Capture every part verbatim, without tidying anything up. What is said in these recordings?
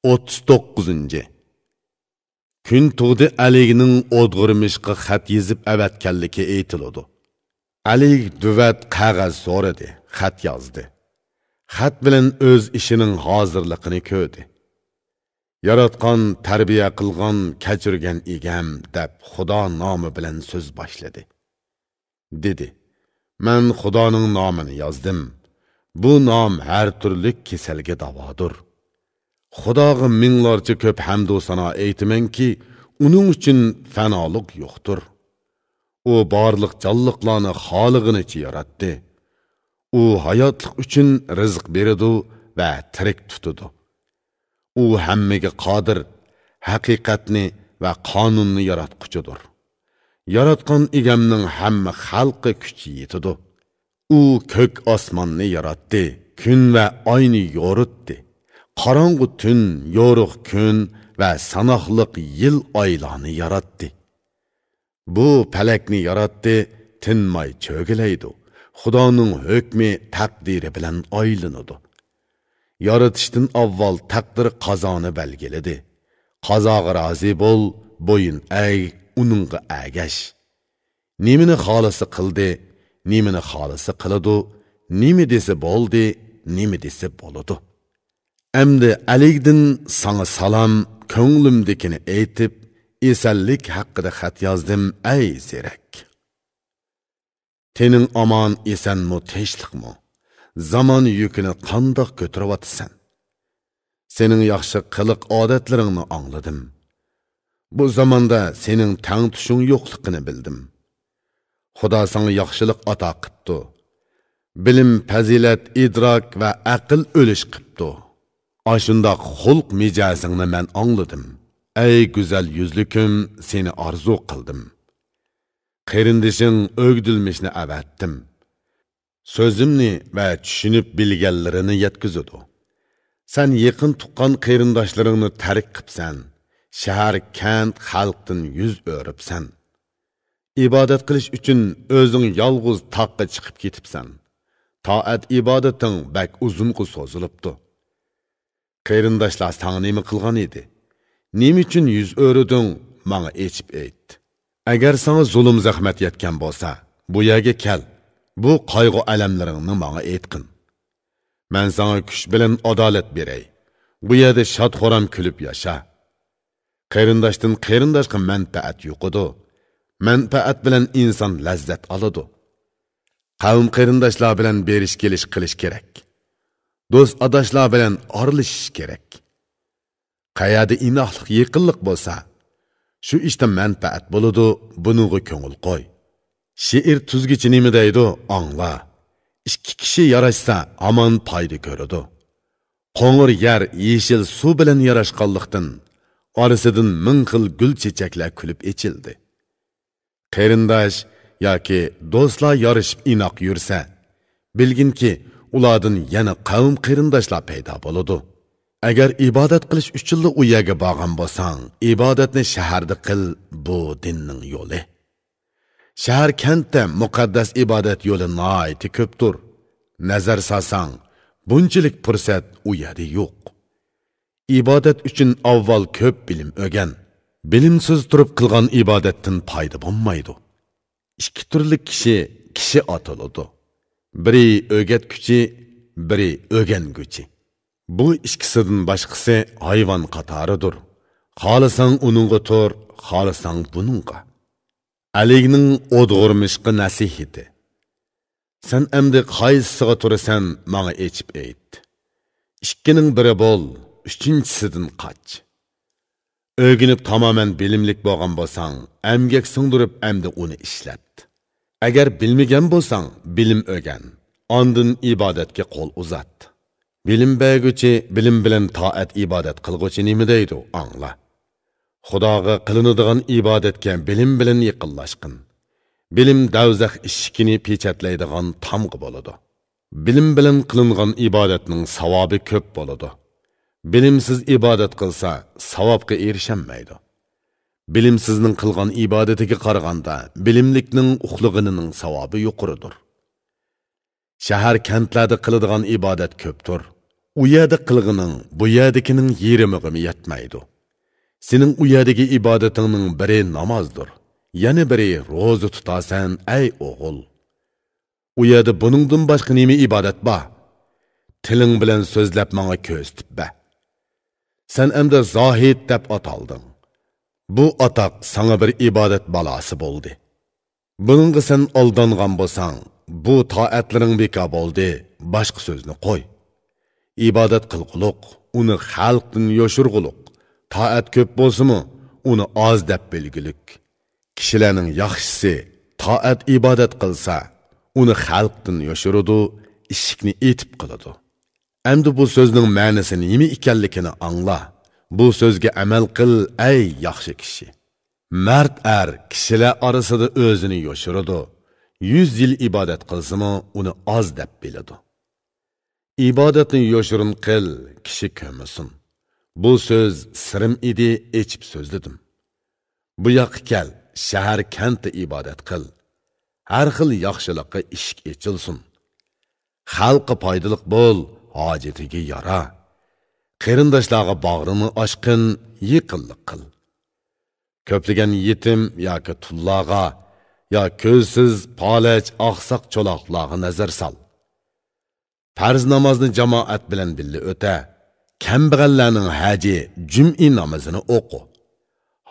ئوتتۇز توققۇزىنچى. كۈن تۇغدى ئەلىگنىڭ ئودغۇرمىشقا خەت يېزىپ ئەۋەتكەنلىكى ئېيتىلىدۇ. ئەلىگ دۆۋەت قەغەز سورىدى، خەت يازدى. خەت بىلەن ئۆز ئىشىنىڭ ھازىرلىقىنى كۆردى. «ياراتقان، تەربىيە قىلغان، كەچۈرگەن ئىگەم» دەپ خۇدا نامى بىلەن سۆز باشلىدى. دېدى: «مەن خۇدانىڭ نامىنى يازدىم. بۇ نام ھەر تۈرلۈك كېسەلگە داۋادۇر. خۇداغا مىڭلارچە كۆپ ھەمدۇ سانا ئېيتىمەنكى، ئۇنىڭ ئۈچۈن پەنالىق يوقتۇر. ئۇ بارلىق جانلىقلارنى خالىغىنىچە ياراتتى. ئۇ ھاياتلىق ئۈچۈن رىزىق بېرىدۇ ۋە تىرىك تۇتىدۇ. ئۇ ھەممىگە قادىر، ھەقىقەتنى ۋە قانۇننى ياراتقۇچىدۇر. ياراتقان ئىگەمنىڭ ھەممە خەلققە كۈچى يېتىدۇ. ئۇ كۆك ئاسماننى ياراتتى، كۈن ۋە ئاينى يورۇتتى. قاراڭغۇ تۈن، يورۇق كۈن ۋە ساناقلىق يىل ئايلارنى ياراتتى. بۇ پەلەكنى ياراتتى، تىنماي چۆگىلەيدۇ. خۇدانىڭ ھۆكمى تەقدىرى بىلەن ئايلىنىدۇ. يارىتىشتىن ئاۋۋال تەقدىر قازانى بەلگىلىدى. قازاغا رازى بول، بويۇن ئەگ، ئۇنىڭغا ئەگەش. نېمىنى خالىسا قىلدى، نېمىنى خالىسا قىلىدۇ، نېمە دېسە بولدى، نېمە دېسە بولىدۇ. ئەمدى ئەلىگدىن ساڭا سالام، كۆڭلۈمدىكىنى ئېيتىپ، ئېسەنلىك ھەققىدە خەت يازدىم، ئەي زېرەك. تېنىڭ ئامان ئېسەنمۇ، تىنچلىقمۇ؟ زامان يۈكىنى قانداق كۆتۈرۈۋاتىسەن؟ سېنىڭ ياخشى قىلىق ئادەتلىرىڭنى ئاڭلىدىم. بۇ زاماندا سېنىڭ تەڭتۇشۇڭ يوقلۇقىنى بىلدىم. خۇدا ساڭا ياخشىلىق ئاتا قىپتۇ. بىلىم، پەزىلەت، ئىدراك ۋە ئەقىل ئۈلۈش قىپتۇ. ئاشۇنداق خۇلق مىجەزىڭنى مەن ئاڭلىدىم. ئەي گۈزەل يۈزلۈكۈم، سېنى ئارزۇ قىلدىم. قېرىندىشىڭ ئۆگدۈلمىشنى ئەۋەتتىم. سۆزۈمنى ۋە چۈشىنىپ بىلگەنلىرىنى يەتكۈزىدۇ. سەن يېقىن تۇغقان قېرىنداشلىرىڭنى تەرك قىپسەن، شەھەر، كەنت، خەلقتىن يۈز ئۆرۈپسەن. ئىبادەت قىلىش ئۈچۈن ئۆزۈڭ يالغۇز تاغقا چىقىپ كېتىپسەن. تائەت ئىبادىتىڭ بەك ئۇزۇنغا سوزۇلۇپتۇ. قېرىنداشلار ساڭا نېمە قىلغان ئىدى؟ نېمە ئۈچۈن يۈز ئۆرۈدۈڭ؟ ماڭا ئېچىپ ئېيت. ئەگەر ساڭا زۇلۇم زەخمەت يەتكەن بولسا، بۇ يەرگە كەل، بۇ قايغۇ-ئەلەملىرىڭنى ماڭا ئېيتقىن. مەن ساڭا كۈچ بىلەن ئادالەت بېرەي. بۇ يەردە شاد-خۇرام كۈلۈپ ياشا. قېرىنداشتىن قېرىنداشقا مەنپەئەت يۇقىدۇ. مەنپەئەت بىلەن ئىنسان لەززەت ئالىدۇ. قەۋم-قېرىنداشلار بىلەن بېرىش-كېلىش قىلىش كېرەك. دوست-ئاداشلار بىلەن ئارىلىشىش كېرەك. قەيەردە ئىناقلىق، يېقىنلىق بولسا، شۇ ئىشتا مەنپەئەت بولىدۇ، بۇنىڭغا كۆڭۈل قوي. شېئىر تۈزگۈچى نېمە دەيدۇ، ئاڭلا. ئىككى كىشى ياراشسا، ھامان پايدا كۆرىدۇ. قوڭۇر يەر يېشىل سۇ بىلەن ياراشقانلىقتىن، ئارىسىدىن مىڭ خىل گۈل-چېچەكلەر كۈلۈپ ئېچىلدى. قېرىنداش ياكى دوستلار يارىشىپ ئىناق يۈرسە، بىلگىنكى، ئۇلاردىن يەنە قەۋم-قېرىنداشلار پەيدا بولىدۇ. ئەگەر ئىبادەت قىلىش ئۈچۈنلا ئۇ يەرگە بارغان بولساڭ، ئىبادەتنى شەھەردە قىل، بۇ دىننىڭ يولى. شەھەر-كەنتتە مۇقەددەس ئىبادەت يولى ناھايىتى كۆپتۇر. نەزەر سالساڭ، بۇنچىلىك پۇرسەت ئۇ يەردە يوق. ئىبادەت ئۈچۈن ئاۋۋال كۆپ بىلىم ئۆگەن. بىلىمسىز تۇرۇپ قىلغان ئىبادەتتىن پايدا بولمايدۇ. ئىككى تۈرلۈك كىشى، كىشى ئاتىلىدۇ. بىرى ئۆگەتكۈچى، بىرى ئۆگەنگۈچى. بۇ ئىككىسىدىن باشقىسى ھايۋان قاتارىدۇر. خالىساڭ ئۇنىڭغا تۇر، خالىساڭ بۇنىڭغا. ئەلىگنىڭ ئودغۇرمىشقا نەسىھىتى. سەن ئەمدى قايسىسىغا تۇرىسەن، ماڭا ئېچىپ ئېيت. ئىككىنىڭ بىرى بول، ئۈچىنچىسىدىن قاچ. ئۆگىنىپ تامامەن بىلىملىك بولغان بولساڭ، ئەمگەك سىڭدۈرۈپ ئەمدى ئۇنى ئىشلەت. ئەگەر بىلمىگەن بولساڭ، بىلىم ئۆگەن، ئاندىن ئىبادەتكە قول ئۇزات. بىلىم بەرگۈچى بىلىم بىلەن تائەت ئىبادەت قىلغۇچى نېمە دەيدۇ، ئاڭلا. خۇداغا قىلىنىدىغان ئىبادەتكە بىلىم بىلەن يېقىنلاشقىن. بىلىم دەۋزەخ ئىشىكىنى پېچەتلەيدىغان تامغا بولىدۇ. بىلىم بىلەن قىلىنغان ئىبادەتنىڭ ساۋابى كۆپ بولىدۇ. بىلىمسىز ئىبادەت قىلسا، ساۋابقا ئېرىشەلمەيدۇ. بىلىمسىزنىڭ قىلغان ئىبادىتىگە قارىغاندا، بىلىملىكنىڭ ئۇخلىغىنىنىڭ ساۋابى يۇقىرىدۇر. شەھەر-كەنتلەردە قىلىدىغان ئىبادەت كۆپتۇر. ئۇ يەردە قىلغىنىڭ بۇ يەردىكىنىڭ يېرىمىغىمۇ يەتمەيدۇ. سېنىڭ ئۇ يەردىكى ئىبادىتىڭنىڭ بىرى نامازدۇر، يەنە بىرى روزا تۇتاسەن، ئەي ئوغۇل. ئۇ يەردە بۇنىڭدىن باشقا نېمە ئىبادەت بار؟ تىلىڭ بىلەن سۆزلەپ ماڭا كۆرسىتىپ بەر. سەن ئەمدى زاھىد دەپ ئاتالدىڭ. بۇ ئاتاق ساڭا بىر ئىبادەت بالاسى بولدى. بۇنىڭغا سەن ئالدانغان بولساڭ، بۇ تائەتلىرىڭ بىكار بولدى، باشقا سۆزنى قوي. ئىبادەت قىلغۇلۇق، ئۇنى خەلقتىن يوشۇرغۇلۇق. تائەت كۆپ بولسىمۇ، ئۇنى ئاز دەپ بىلگۈلۈك. كىشىلەرنىڭ ياخشىسى تائەت ئىبادەت قىلسا، ئۇنى خەلقتىن يوشۇرىدۇ، ئىشىكنى ئېتىپ قىلىدۇ. ئەمدى بۇ سۆزنىڭ مەنىسى نېمە ئىكەنلىكىنى ئاڭلا. بۇ سۆزگە ئەمەل قىل، ئەي ياخشى كىشى. مەرد ئەر كىشىلەر ئارىسىدا ئۆزىنى يوشۇرىدۇ. يۈز يىل ئىبادەت قىلسىمۇ، ئۇنى ئاز دەپ بىلىدۇ. ئىبادەتنى يوشۇرۇن قىل، كىشى كۆرمىسۇن. بۇ سۆز سىرىم ئىدى، ئېچىپ سۆزلىدىم. بۇ ياققا كەل، شەھەر كەنتتە ئىبادەت قىل. ھەر خىل ياخشىلىققا ئىشىك ئېچىلسۇن. خەلققە پايدىلىق بول، ھاجىتىگە يارا. قېرىنداشلارغا باغرىڭنى ئاچقىن، يېقىنلىق قىل. كۆپلىگەن يېتىم ياكى تۇللارغا، يا كۆزسىز، پالەچ، ئاقساق-چولاقلارغا نەزەر سال. پەرز نامازنى جامائەت بىلەن بىللە ئۆتە. كەمبەغەللەرنىڭ ھەجى جۈمئى نامىزىنى ئوقۇ.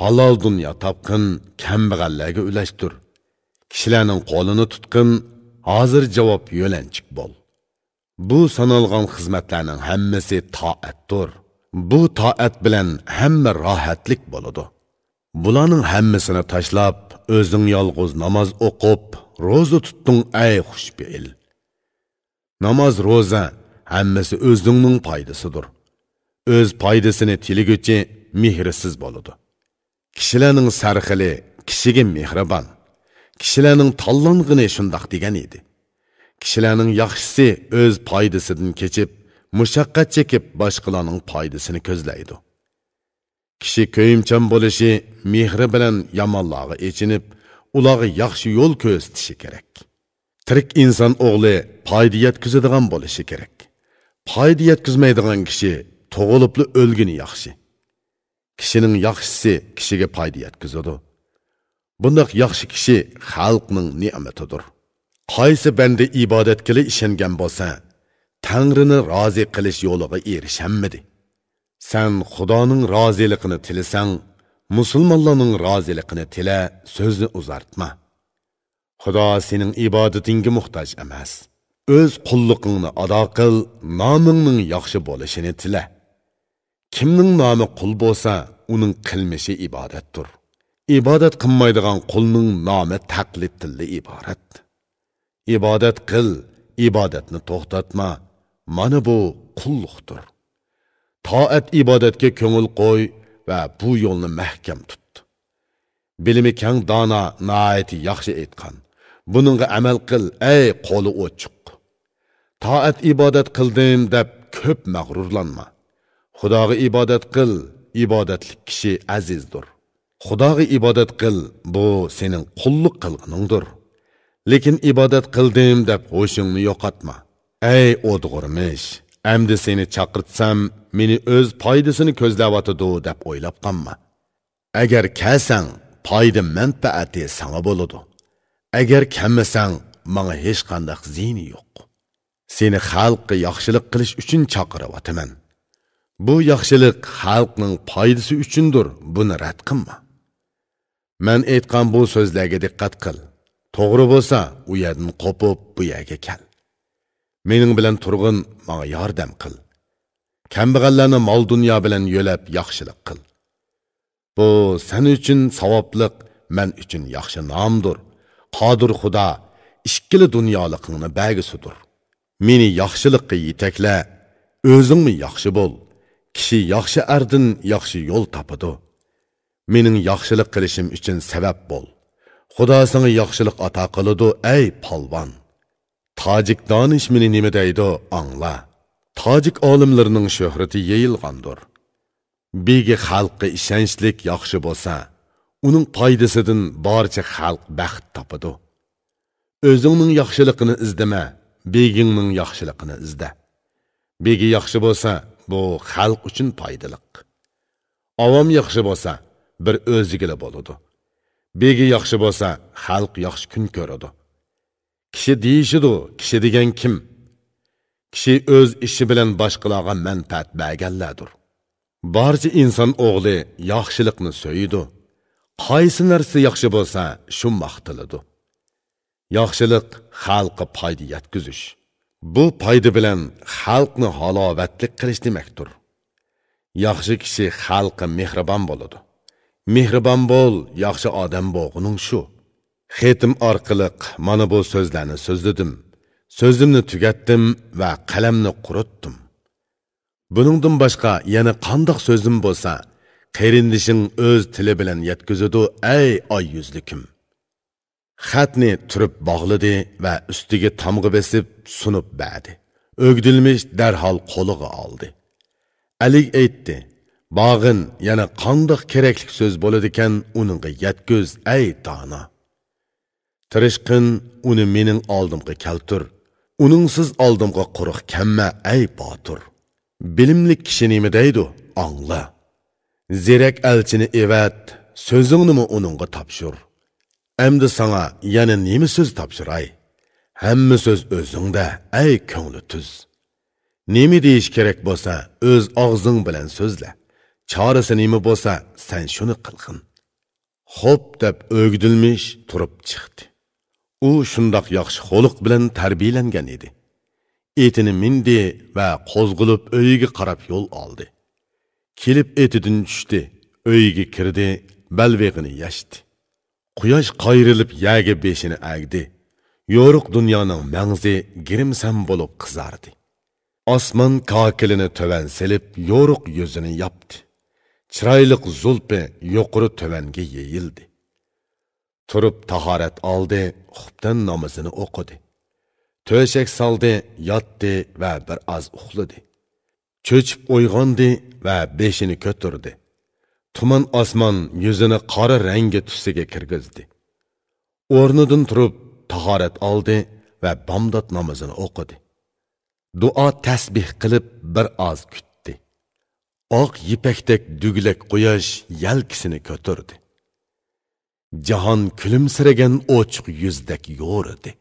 ھالال دۇنيا تاپقىن، كەمبەغەللەرگە ئۈلەشتۈر. كىشىلەرنىڭ قولىنى تۇتقىن، ھازىر جاۋاب يۆلەنچۈك بول. بۇ سانالغان خىزمەتلەرنىڭ ھەممىسى تائەتتۇر. بۇ تائەت بىلەن ھەممە راھەتلىك بولىدۇ. بۇلارنىڭ ھەممىسىنى تاشلاپ، ئۆزۈڭ يالغۇز ناماز ئوقۇپ، روزا تۇتتۇڭ، ئەي خۇشپېئىل. ناماز، روزا، ھەممىسى ئۆزۈڭنىڭ پايدىسىدۇر. ئۆز پايدىسىنى تىلىگۈچى مېھرىسىز بولىدۇ. كىشىلەرنىڭ سەرخىلى كىشىگە مېھرىبان. كىشىلەرنىڭ تاللانغىنى شۇنداق دېگەن ئىدى. كىشىلەرنىڭ ياخشىسى ئۆز پايدىسىدىن كېچىپ، مۇشەققەت چېكىپ، باشقىلارنىڭ پايدىسىنى كۆزلەيدۇ. كىشى كۆيۈمچان بولۇشى، مېھرى بىلەن يامانلارغا ئېچىنىپ، ئۇلارغا ياخشى يول كۆرسىتىشى كېرەك. تىرىك ئىنسان ئوغلى پايدا يەتكۈزىدىغان بولۇشى كېرەك. پايدا يەتكۈزمەيدىغان كىشى تۇغۇلۇپلا ئۆلگىنى ياخشى. كىشىنىڭ ياخشىسى كىشىگە پايدا يەتكۈزىدۇ. بۇنداق ياخشى كىشى خەلقنىڭ نېمىتىدۇر. قايسى بەندە ئىبادەتكىلا ئىشەنگەن بولسا، تەڭرىنى رازى قىلىش يولىغا ئېرىشەلمىدى. سەن خۇدانىڭ رازىلىقىنى تىلىسەڭ، مۇسۇلمانلارنىڭ رازىلىقىنى تىلە، سۆزنى ئۇزارتما. خۇدا سېنىڭ ئىبادىتىڭگە موھتاج ئەمەس. ئۆز قۇللۇقۇڭنى ئادا قىل، نامىڭنىڭ ياخشى بولۇشىنى تىلە. كىمنىڭ نامى قۇل بولسا، ئۇنىڭ قىلمىشى ئىبادەتتۇر. ئىبادەت قىلمايدىغان قۇلنىڭ نامى تەقلىدتىنلا ئىبارەت. ئىبادەت قىل، ئىبادەتنى توختاتما. مانا بۇ قۇللۇقتۇر. تائەت ئىبادەتكە كۆڭۈل قوي ۋە بۇ يولنى مەھكەم تۇت. بىلىمى كەڭ دانا ناھايىتى ياخشى ئېيتقان: «بۇنىڭغا ئەمەل قىل، ئەي قولى ئوچۇق.» تائەت ئىبادەت قىلدىم دەپ كۆپ مەغرۇرلانما. خۇداغا ئىبادەت قىل، ئىبادەتلىك كىشى ئەزىزدۇر. خۇداغا ئىبادەت قىل، بۇ سېنىڭ قۇللۇق قىلغىنىڭدۇر. لېكىن ئىبادەت قىلدىم دەپ ھوشۇڭنى يوقاتما. ئەي ئودغۇرمىش، ئەمدى سېنى چاقىرتسام، مېنى ئۆز پايدىسىنى كۆزلەۋاتىدۇ دەپ ئويلاپ قالما. ئەگەر كەلسەڭ، پايدا مەنپەئەتى ساڭا بولىدۇ. ئەگەر كەلمىسەڭ، ماڭا ھېچقانداق زىيىنى يوق. سېنى خەلققە ياخشىلىق قىلىش ئۈچۈن چاقىرىۋاتىمەن. بۇ ياخشىلىق خەلقنىڭ پايدىسى ئۈچۈندۇر، بۇنى رەت قىلما. مەن ئېيتقان بۇ سۆزلەرگە دىققەت قىل. توغرا بولسا، ئۇ يەردىن قوپۇپ، بۇ يەرگە كەل. مېنىڭ بىلەن تۇرغىن، ماڭا ياردەم قىل. كەمبەغەللەرنى مال-دۇنيا بىلەن يۆلەپ، ياخشىلىق قىل. بۇ سەن ئۈچۈن ساۋابلىق، مەن ئۈچۈن ياخشى نامدۇر. قادىر خۇدا ئىككىلا دۇنيالىقىڭنى بەرگۈسىدۇر. مېنى ياخشىلىققا يېتەكلە، ئۆزۈڭمۇ ياخشى بول. كىشى ياخشى ئەردىن ياخشى يول تاپىدۇ. مېنىڭ ياخشىلىق قىلىشىم ئۈچۈن سەۋەب بول. خۇدا ساڭا ياخشىلىق ئاتا قىلىدۇ، ئەي پالۋان. تاجىك دانىشمىنى نېمە دەيدۇ، ئاڭلا. تاجىك ئالىملىرىنىڭ شۆھرىتى يېيىلغاندۇر. بېگى خەلققە ئىشەنچلىك، ياخشى بولسا، ئۇنىڭ پايدىسىدىن بارچە خەلق بەخت تاپىدۇ. ئۆزۈڭنىڭ ياخشىلىقىنى ئىزدىمە، بېگىڭنىڭ ياخشىلىقىنى ئىزدە. بېگى ياخشى بولسا، بۇ خەلق ئۈچۈن پايدىلىق. ئاۋام ياخشى بولسا، بىر ئۆزىگىلا بولىدۇ. بېگى ياخشى بولسا، خەلق ياخشى كۈن كۆرىدۇ. كىشى دېيىشىدۇ، كىشى دېگەن كىم؟ كىشى ئۆز ئىشى بىلەن باشقىلارغا مەنپەئەت بەرگەنلەردۇر. بارچە ئىنسان ئوغلى ياخشىلىقنى سۆيىدۇ. قايسى نەرسە ياخشى بولسا، شۇ ماختىلىدۇ. ياخشىلىق خەلققە پايدا يەتكۈزۈش. بۇ پايدا بىلەن خەلقنى ھالاۋەتلىك قىلىش دېمەكتۇر. ياخشى كىشى خەلققە مېھرىبان بولىدۇ. مېھرىبان بول، ياخشى ئادەم بولغىنىڭ شۇ. خېتىم ئارقىلىق مانا بۇ سۆزلەرنى سۆزلىدىم. سۆزۈمنى تۈگەتتىم ۋە قەلەمنى قۇرۇتتۇم. بۇنىڭدىن باشقا يەنە قانداق سۆزۈم بولسا، قېرىندىشىڭ ئۆز تىلى بىلەن يەتكۈزىدۇ، ئەي ئاي يۈزلۈكۈم. خەتنى تۈرۈپ باغلىدى ۋە ئۈستىگە تامغا بېسىپ سۇنۇپ بەردى. ئۆگدۈلمىش دەرھال قولىغا ئالدى. ئەلىگە ئېيتتى، باغىن، يەنە قانداق كېرەكلىك سۆز بولىدىكەن، ئۇنىڭغا يەتكۈز، ئەي دانا. تىرىشقىن، ئۇنى مېنىڭ ئالدىمغا كەلتۈر. ئۇنىڭسىز ئالدىمغا قۇرۇق كەلمە، ئەي باتۇر. بىلىملىك كىشى نېمە دەيدۇ، ئاڭلا. زېرەك ئەلچىنى ئەۋەت، سۆزۈڭنىمۇ ئۇنىڭغا تاپشۇر. ئەمدى ساڭا يەنە نېمە سۆز تاپشۇراي؟ ھەممە سۆز ئۆزۈڭدە، ئەي كۆڭلى تۈز. نېمە دېيىش كېرەك بولسا، ئۆز ئاغزىڭ بىلەن سۆزلە. چارىسى نېمە بولسا، سەن شۇنى قىلغىن. خوپ دەپ ئۆگدۈلمىش تۇرۇپ چىقتى. ئۇ شۇنداق ياخشى خۇلق بىلەن تەربىيەلەنگەن ئىدى. ئېتىنى مىندى ۋە قوزغىلىپ ئۆيىگە قاراپ يول ئالدى. كېلىپ ئېتىدىن چۈشتى، ئۆيىگە كىردى، بەلبېغىنى يەشتى. قۇياش قايرىلىپ يەرگە بېشىنى ئەگدى. يورۇق دۇنيانىڭ مەڭزى گىرىمسەن بولۇپ قىزاردى. ئاسمان كاكىلىنى تۆۋەن سېلىپ، يورۇق يۈزىنى ياپتى. چىرايلىق زۇلپى يۇقىرى تۆۋەنگە يېيىلدى. تۇرۇپ تاھارەت ئالدى، خۇپتەن نامىزىنى ئوقۇدى. تۆشەك سالدى، ياتتى ۋە بىر ئاز ئۇخلىدى. چۆچۈپ ئويغاندى ۋە بېشىنى كۆتۈردى. تۇمان ئاسمان يۈزىنى قارا رەڭگى تۈسىگە كىرگۈزدى. ئورنىدىن تۇرۇپ، تاھارەت ئالدى ۋە بامدات نامىزىنى ئوقۇدى. دۇئا تەسبىھ قىلىپ، بىر ئاز كۈتتى. ئاق يىپەكتەك دۈگىلەك قۇياش يەلكىسىنى كۆتۈردى. جاھان كۈلۈمسىرىگەن ئوچۇق يۈزدەك يورۇدى.